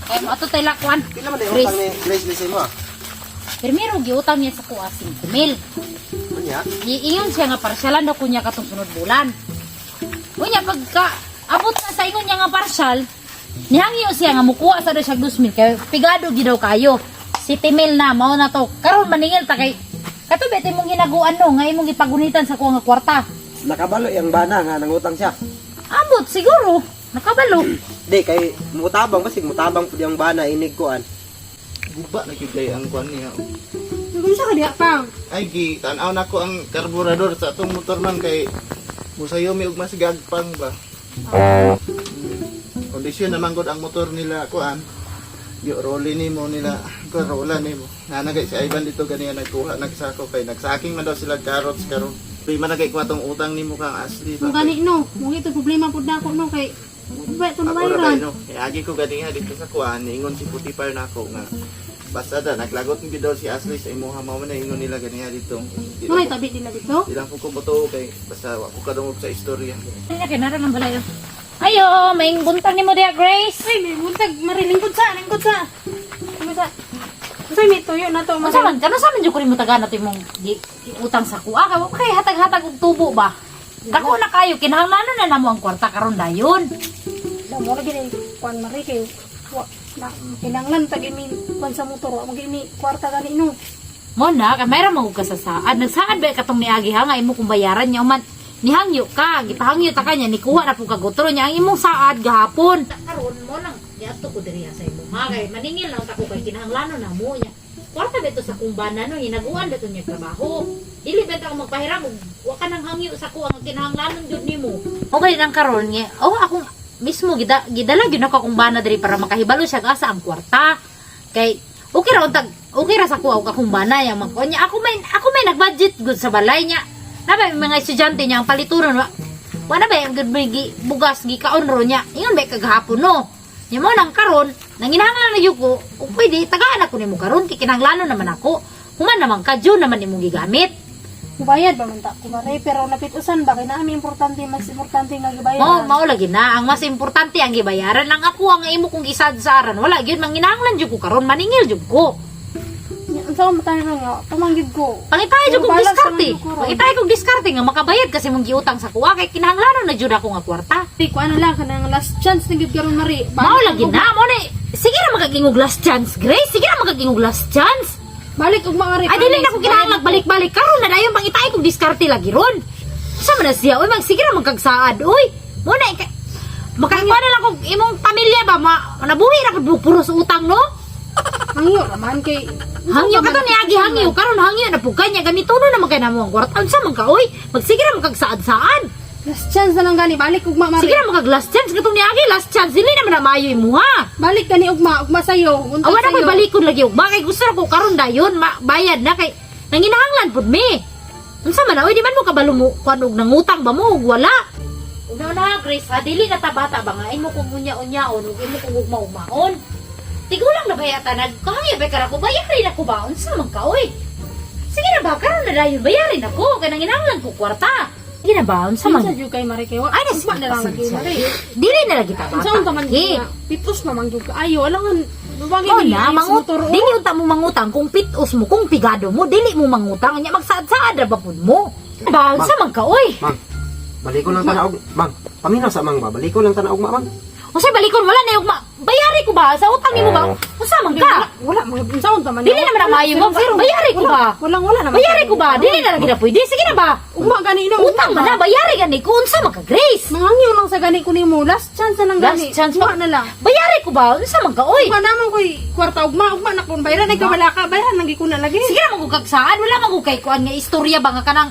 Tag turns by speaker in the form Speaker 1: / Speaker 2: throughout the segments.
Speaker 1: Kay mo ato tay lakwan.
Speaker 2: Pila man
Speaker 1: Grace.
Speaker 2: utang ni Grace ni sa imo?
Speaker 1: Primero giutang niya sa kuha 5 mil.
Speaker 2: Unya.
Speaker 1: Iingon siya nga parsyalan daw kunya katong sunod bulan. Unya pagka abot na sa ingon niya nga partial, nihangyo siya nga mukuha sa daw siya 2 mil kay pigado gid daw kayo. City mil na mao na to. Karon maningil ta kay kato bete imong hinaguan no nga imong gipagunitan sa kuha nga kwarta.
Speaker 2: Nakabalo yang bana nga nangutang siya.
Speaker 1: Abot siguro nakabalo.
Speaker 2: Di kay mutabang basig mutabang pud yang bana inig kuan.
Speaker 3: Guba na gyud kay ang kuan niya.
Speaker 4: Kung sa kaniya pang.
Speaker 3: Ay gi tan-aw nako ang karburador sa atong motor man kay musayo mi og mas gagpang ba. Kondisyon naman gud ang motor nila kuan. Di roli nimo nila, kuan rola nimo. Nanagay si Ivan dito ganiya nagkuha nagsako kay nagsaking man daw sila carrots karon. Di man nagay ko atong utang nimo kang Ashley.
Speaker 4: Kung gani no, mong ito problema pud nako no kay ba ito
Speaker 3: Ako ra
Speaker 4: nabayaran.
Speaker 3: ba, no? Kay agi ko ganiha dito sa kuan, niingon si Putipar nako nga basta da naglagot gyud daw si Ashley sa imuha mao man na ingon nila ganiha dito. Di
Speaker 4: Mga
Speaker 3: lang
Speaker 4: tabi nila dito.
Speaker 3: Di lang po ko motuo kay basta wa ko kadungog sa istorya.
Speaker 1: Kanya kay nara ng balay. Ayo, may buntag nimo diha, Grace.
Speaker 4: Ay, may buntag, Mari, lingkod sa, lingkod sa. Lingkod sa. Unsa may tuyo na to,
Speaker 1: Unsa
Speaker 4: Mari?
Speaker 1: man kano sa man jud ko nimo tagana to imong utang sa kuha kay wa kay hatag-hatag og tubo ba. Dako na kayo kinahanglanon na namo ang kwarta karon dayon.
Speaker 4: Da mo lagi ni kuan Mari kay wa na kinahanglan tag imi kuan sa motor, wa magi mi kwarta gani no.
Speaker 1: Mo na kay mayra man ka sa saad. Nagsaad ba katong niagi ha nga imo kung bayaran niya man nihangyo ka, gipahangyo ta kanya nikuha na pud kagutro niya ang imong saad gahapon. Karon mo nang giadto ko diri sa imo ha kay maningil na unta ko kay kinahanglanon na mo niya. Kwarta beto sa kumbana no hinaguan beto niya trabaho. Dili benta ako magpahiram og wa ka nang hangyo sa kuha nga kinahanglanon jud nimo. Okay nang karon niya. Oh akong mismo gida gidala gyud ako akong bana diri para makahibalo siya og asa ang kwarta. Kay okay ra untag okay ra sa kuha og akong bana yang magkuha niya. Ako may nagbudget gud sa balay niya. Na ba yung mga estudyante niya ang palituron wa. Wa na ba yung gud may bugas gikaon ro niya. Ingon ba kagahapon no. Nya mo nang karon nanginahanglan na gyud ko ug pwede tagaan ako nimo karon kay kinahanglanon naman ako. Human naman ka dyan naman imong gigamit.
Speaker 4: Mubayad ba man ta ko Mari, pero napitusan ba kay naami importante, mas importante nga gibayaran.
Speaker 1: Mao mao lagi na ang mas importante ang gibayaran lang ako ang imo kong gisad-saran. Wala gyud manginahanglan jud ko karon maningil jud ko.
Speaker 4: Unsa man tayo nga pamanggid ko.
Speaker 1: Pangitay jud kong
Speaker 4: Balance
Speaker 1: diskarte.
Speaker 4: naman jud ko ron.
Speaker 1: Pangitay kong diskarte nga makabayad kasi mong giutang sa kuha kay kinahanglanon na jud ako nga kwarta.
Speaker 4: Di ko ano lang kanang last chance na gyud karon Mari.
Speaker 1: Mao lagi na mo na sige ra magagingog last chance, Grace. Sige ra magagingog last chance.
Speaker 4: Balik og mga
Speaker 1: Ay dili na ko kinahanglan balik-balik karon na dayon pangitay kong diskarte lagi ron. Sa man na siya, oy mag sige ra magkagsaad, oy. Mo na ika makakuha na lang kung imong pamilya ba ma, nabuhi ra pud puro sa utang no?
Speaker 4: Hangyo raman kay
Speaker 1: Hangyo ka to ni agi hangyo karon hangyo na pud kanya gamitono na man kay namo ang kwarta. Unsa man ka oy? Magsige ra magkagsaad-saad.
Speaker 4: Last chance na lang gani balik ugma Mari.
Speaker 1: Sige ra magkag last chance katong ni agi last chance dili naman na maayo imuha.
Speaker 4: Balik gani ugma, ugma sayo. Untag
Speaker 1: Awa na ko'y
Speaker 4: sayo.
Speaker 1: balikon lagi ugma kay gusto ra ko karon dayon ma bayad na kay nanginahanglan pud mi. Unsa man na oy di man mo kabalo mo kuan og nangutang ba mo ug wala. Una na Grace ha dili na ta bata ba nga imo kung unya-unyaon ug imo kung ugma-ugmaon. Tigulang na ba yata nagkahangya ba kara ko bayarin ako ba unsa man ka oy. Sige na ba karon na dayon bayarin ako kay nanginahanglan ko kwarta. Sige na ba unsa man?
Speaker 4: Unsa jud kay Mari kay wa.
Speaker 1: Ay,
Speaker 4: Ugma na lang lagi Mari.
Speaker 1: Dili na lagi ta bata.
Speaker 4: Unsa unta man
Speaker 1: Eh.
Speaker 4: nga pitos na man jud kaayo. Alangan lubangin
Speaker 1: Oh
Speaker 4: ni
Speaker 1: na,
Speaker 4: sa
Speaker 1: mangut
Speaker 4: motor. oh.
Speaker 1: dili unta mo mangutang kung pitos mo, kung pigado mo, dili mo mangutang nya magsaad-saad ra ba pud mo. Ba, unsa man ka oy?
Speaker 2: Mang, baliko lang tanaog. Mang, paminaw sa mang ba? Baliko lang tanaog ma, mang.
Speaker 1: Unsay balikon wala na ugma. Bayari ko ba sa utang nimo ba? Unsa man ka?
Speaker 4: Wala wala mga unsa unta man.
Speaker 1: Dili naman ang maayo mo. Bayari ko ba?
Speaker 4: Walang wala naman.
Speaker 1: Bayari ko ba? Dili na lagi na pwede. Sige na ba?
Speaker 4: Ugma gani no.
Speaker 1: Utang man na bayari gani ko unsa man ka Grace?
Speaker 4: Mangangyo lang sa gani ko nimo. Last chance na lang
Speaker 1: Last
Speaker 4: gani.
Speaker 1: chance
Speaker 4: Ugma na lang.
Speaker 1: Bayari ko ba? Unsa man ka oy?
Speaker 4: Ugma naman ko'y kwarta ugma, ugma na kung bayaran ay kawala ka, bayaran lagi ko na lagi.
Speaker 1: Sige na man kag saan wala man kay kuan nga istorya ba nga kanang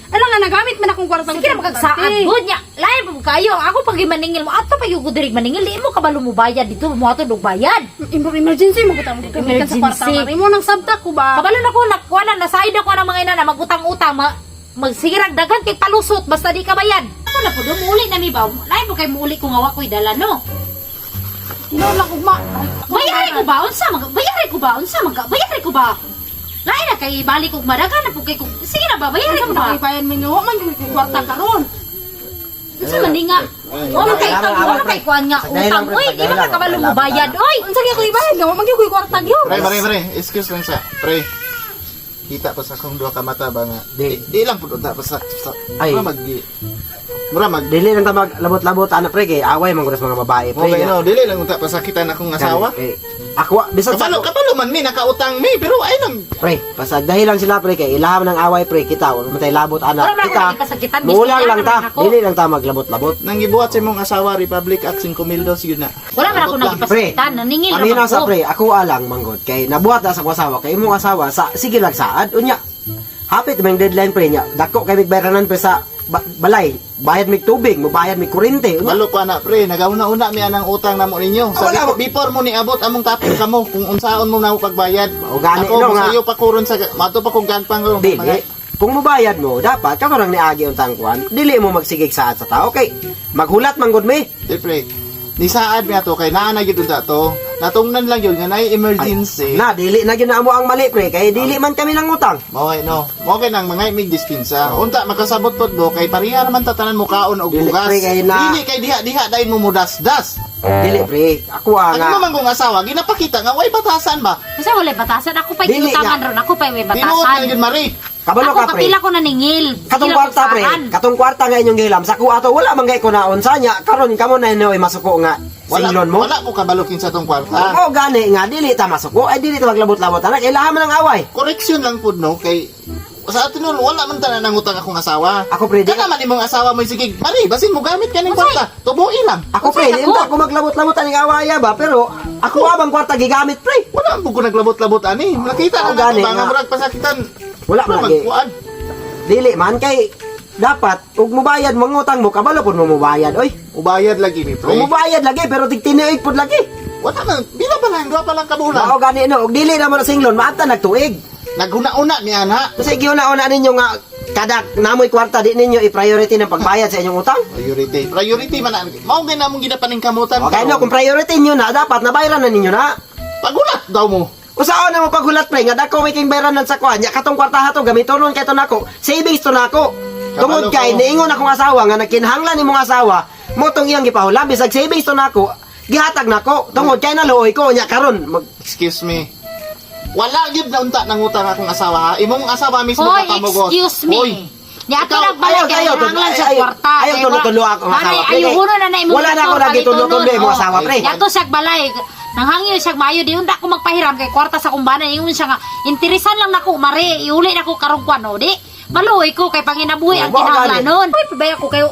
Speaker 4: Ala nga nagamit man akong kwarta.
Speaker 1: Sige na magkagsaad gud nya. Lain pa kayo. Ako pag maningil mo ato pa yung ko diri maningil di mo kabalo mo bayad dito mo ato og bayad.
Speaker 4: Emergency mo gutang gamitan sa kwarta.
Speaker 1: Emergency.
Speaker 4: Mari mo nang sabta ko ba?
Speaker 1: Kabalo na ko nakuha na nasaid ako ng mga ina na magutang-utang ma magsigirag daghan kay palusot basta di ka bayad. Ako na pud muuli na mi ba. Lain mo kay muuli ko nga wa ko'y dala no.
Speaker 4: Tinuod lang ugma.
Speaker 1: Bayari ko ba unsa mag bayari ko ba unsa mag bayari ko ba? Lain na kay balik og madagan na pud kay kung sige na ba bayari ko ba?
Speaker 4: Bayan man nga wa man gyud ko kwarta karon.
Speaker 1: Unsa man ni nga Wala kay wala kay kuan nga utang. Uy, di ba ka kabalo mo bayad? Oy,
Speaker 4: Unsa gyud ko ibayad nga wa man gyud ko kwarta gyud.
Speaker 3: Pre, pre, pre, excuse lang sa. Pre. Kita pa sa akong duha ka mata ba nga.
Speaker 2: Di.
Speaker 3: Di lang pud unta pa sa.
Speaker 2: Ay.
Speaker 3: Mura mag Mura mag
Speaker 2: Dili lang ta mag labot-labot ana pre kay away man gud sa mga babae pre.
Speaker 3: Okay, no, dili lang unta pasakitan akong asawa.
Speaker 2: Kay ako bisan sa
Speaker 3: Kabalo, kabalo man mi nakautang mi pero ay nang
Speaker 2: pre, pasag dahil lang sila pre kay ilaham ng away pre kita wala man tay labot ana
Speaker 1: Wala man ako
Speaker 2: kita.
Speaker 1: nagipasakitan,
Speaker 2: Mulang
Speaker 1: bisita
Speaker 2: lang ta,
Speaker 1: naman ako.
Speaker 2: dili lang ta maglabot-labot.
Speaker 3: nang gibuhat sa imong asawa Republic Act 5002 yun na.
Speaker 1: Wala man ako
Speaker 3: Abot lang.
Speaker 1: nagipasakitan, naningil
Speaker 2: Paminaw
Speaker 1: ra man
Speaker 2: sa
Speaker 1: ko.
Speaker 2: pre, ako alang manggod kay nabuhat na sa akong asawa kay imong asawa sa sige lang saad unya. Hapit may deadline pre niya. Dako kay migbayranan pre sa balay. Bayad mig tubig, mubayad mig kuryente. Unya.
Speaker 3: Balo ko na pre, nagauna-una mi anang utang namo ninyo. Sa
Speaker 2: Wala mo.
Speaker 3: before mo niabot among tapon kamo kung unsaon mo na ako pagbayad.
Speaker 2: O gani,
Speaker 3: Ako
Speaker 2: no,
Speaker 3: mo
Speaker 2: nga.
Speaker 3: sayo pa kuron sa mato pa kong gagpang ron.
Speaker 2: Dili. Kung mubayad mo, dapat kato lang niagi ang tangkuan. Dili mo magsigig saad sa tao kay maghulat manggod mi.
Speaker 3: Di pre. Ni saad mi ato kay naa na gyud unta to. Natungnan lang yun nga naay emergency.
Speaker 2: Na dili na gyud na amo ang mali pre kay dili man kami nang utang.
Speaker 3: Mao kay no. Mao kay nang mga imig dispensa. Unta makasabot pod mo kay pareha naman tatanan mo kaon og
Speaker 2: Dili,
Speaker 3: bugas.
Speaker 2: pre, kay na-
Speaker 3: Dili kay diha-diha dayon mo mudasdas.
Speaker 2: Dili pre, ako ah,
Speaker 3: Ang
Speaker 2: nga.
Speaker 3: mo man kong asawa ginapakita nga way batasan ba.
Speaker 1: Kasi wala batasan. Ako pa'y
Speaker 2: Dili
Speaker 1: giutangan
Speaker 2: nga.
Speaker 1: ron. Ako pa'y may
Speaker 3: Tinuod na
Speaker 1: batasan.
Speaker 3: gyud Mari.
Speaker 2: Kabalo
Speaker 1: Ako
Speaker 2: ka pre.
Speaker 1: kapila ko naningil.
Speaker 2: Katong
Speaker 1: Sige lang
Speaker 2: kwarta pre,
Speaker 1: saan.
Speaker 2: katong kwarta nga inyong gihilam sa kuha to wala man gay ko naon sa niya karon kamo na inoy masuko nga
Speaker 3: Wala
Speaker 2: singlon mo.
Speaker 3: Wala ko kabalokin sa tong kwarta.
Speaker 2: Oo, gani nga, dili ta masuko, ay dili ta maglabot-labot anak, ilahan man ang away.
Speaker 3: Correction lang pud no kay sa atin nun, wala man tanan nang utang akong asawa.
Speaker 2: Ako, pre, di-
Speaker 3: Kana man imong asawa mo sige, Mari, basin mo gamit kaning kwarta. Tubuhi lang.
Speaker 2: Ako pre,
Speaker 1: Unsay
Speaker 2: dili
Speaker 1: ako?
Speaker 2: ta ako maglabot-labot aning awaya ba, pero ako abang kwarta gigamit pre.
Speaker 3: Wala ang buko naglabot-labot ani. Nakita
Speaker 2: Oo,
Speaker 3: na
Speaker 2: gani
Speaker 3: nato ba nga
Speaker 2: nga.
Speaker 3: murag pasakitan.
Speaker 2: Wala man lagi.
Speaker 3: magkuan.
Speaker 2: Dili man kay dapat ug mubayad mangutang mo kabalo pud mo mubayad oy.
Speaker 3: Ubayad lagi mi pre.
Speaker 2: Ug mubayad lagi pero tigtinuig pud lagi.
Speaker 3: Wala man, bila pa lang, duha pa lang kabulan.
Speaker 2: Mao gani no, ug dili na mo na singlon, maabta nagtuig.
Speaker 3: Naghuna-una mi ana.
Speaker 2: Kasi giuna-una ninyo nga kada namoy kwarta di ninyo i-priority ng pagbayad sa inyong utang.
Speaker 3: Priority. Priority man na. Mao gyud namong ginapaningkamutan.
Speaker 2: Okay no, kung priority niyo na dapat nabayaran na ninyo na.
Speaker 3: Pagulat daw mo.
Speaker 2: Usaon na mo paghulat pre nga dako may king bayaran sa kuan nya katong kwarta hato gamitonon kay to nako savings to nako. Tungod
Speaker 3: Kabalo
Speaker 2: kay
Speaker 3: ko.
Speaker 2: niingon akong asawa nga nagkinahanglan imong asawa mo tong iyang gipahulam bisag savings to nako gihatag nako tungod kay naluoy ko nya karon mag
Speaker 3: Excuse me. Wala gyud na unta nang utang akong asawa ha. Imong asawa mismo
Speaker 1: Hoy,
Speaker 3: kapamugot.
Speaker 1: excuse me.
Speaker 3: Hoy.
Speaker 1: Niya ato
Speaker 3: Ikaw,
Speaker 1: nagbalay
Speaker 2: ayaw,
Speaker 1: kay
Speaker 2: ayaw,
Speaker 1: nanglan sa
Speaker 2: ayaw,
Speaker 1: kwarta.
Speaker 2: ayaw,
Speaker 1: Kay
Speaker 2: tulo-tulo akong
Speaker 1: Mari,
Speaker 2: asawa, pre.
Speaker 1: ayaw huno na na imong
Speaker 2: Wala na ako
Speaker 1: motor,
Speaker 2: nagitulo-tulo
Speaker 1: palitonon.
Speaker 2: imong asawa, pre.
Speaker 1: Niya ato siya balay. Nanghangyo siya maayo di unta ko magpahiram kay kwarta sa kumbana ingon siya nga interesan lang nako mare iuli nako karong kwan o di. Maluoy ko kay panginabuhi ang
Speaker 2: Oh, mao gani.
Speaker 1: kinahanglanon. Uy, pabaya ko kayo.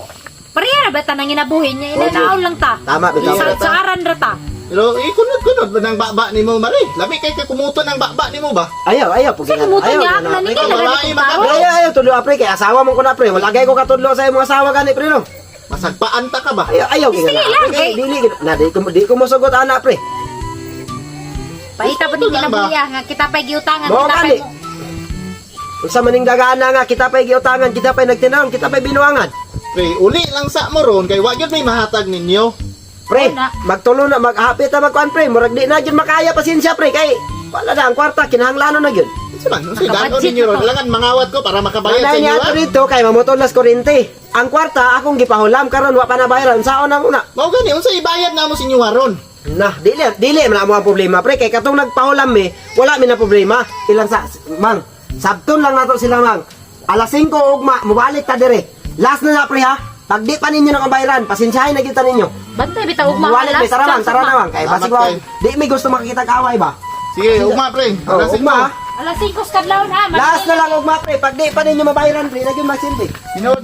Speaker 1: Pareha ra ba tanang ginabuhi niya inanaon lang ta.
Speaker 2: Tama bitaw.
Speaker 1: Sa saaran ra ta.
Speaker 3: Pero ikunod-kunod ba ng baba nimo mari? Lami kay ka kumuto ng baba nimo ba?
Speaker 2: Ayaw ayaw pug
Speaker 1: Sa kumuto
Speaker 2: ayaw,
Speaker 1: niya,
Speaker 2: na, pre.
Speaker 1: naningil
Speaker 3: Ikaw,
Speaker 1: na
Speaker 3: babae,
Speaker 1: ganitong
Speaker 3: maka-
Speaker 1: tao.
Speaker 2: Ayaw ayaw tulo pre kay asawa mo ko na pre wala gay ko katudlo sa imong asawa gani pre no.
Speaker 3: Masagpaan ta ka ba?
Speaker 2: Ayaw ayaw
Speaker 1: Sige
Speaker 2: na,
Speaker 1: lang,
Speaker 2: pre,
Speaker 1: kay-
Speaker 2: dili na di ko mosugot ana pre.
Speaker 1: Paita pa
Speaker 3: Ito
Speaker 1: ni
Speaker 3: lang ba?
Speaker 1: ginabuhi ah, nga kita pa'y giutangan,
Speaker 2: Mao
Speaker 1: kita pa'y
Speaker 2: gani. Unsa maning dagana nga kita pa'y giutangan, kita pa'y nagtinawon, kita pa'y binuangan.
Speaker 3: Pre, uli lang sa mo ron kay wa gyud may mahatag ninyo.
Speaker 2: Pre,
Speaker 1: Wala.
Speaker 2: magtulo na maghapit na magkuan pre, murag di na gyud makaya pasensya pre kay wala na ang kwarta kinahanglanon na gyud.
Speaker 3: Unsa man? Unsa danon
Speaker 1: Nakabudget
Speaker 3: ninyo ron?
Speaker 1: na to.
Speaker 3: Langan mangawat ko para makabayad sa
Speaker 2: Nanay
Speaker 3: inyo.
Speaker 2: niya
Speaker 3: ah.
Speaker 2: ato dito kay mamutol las kuryente. Ang kwarta akong gipahulam karon wa pa na bayaran saon na muna.
Speaker 3: Mao gani unsa ibayad namo sa inyo ron?
Speaker 2: Na, dili dili man amo ang problema pre kay katong nagpahulam mi, wala mi na problema. Ilang sa mang, sabton lang nato sila mang. Alas 5 ugma mobalik ta dire. Last na na pre ha. Pag di pa ninyo nakabayaran, pasensyahin na kita ninyo.
Speaker 1: Bantay bitaw ugma
Speaker 2: Muwalik
Speaker 1: last
Speaker 2: mi, tara mang,
Speaker 1: chance,
Speaker 2: tara
Speaker 1: ugma.
Speaker 2: na mang. Kay
Speaker 3: Salamat,
Speaker 2: basig wa,
Speaker 3: kay.
Speaker 2: di mi gusto makakita kaaway ba?
Speaker 3: Sige, ugma pre.
Speaker 2: Oh,
Speaker 3: Alas
Speaker 2: ugma.
Speaker 3: 5.
Speaker 1: Alas 5 kadlawon ha.
Speaker 2: Last na lang ugma pre, pag di pa ninyo mabayaran pre, nagyun magsilbi.
Speaker 3: Hinod.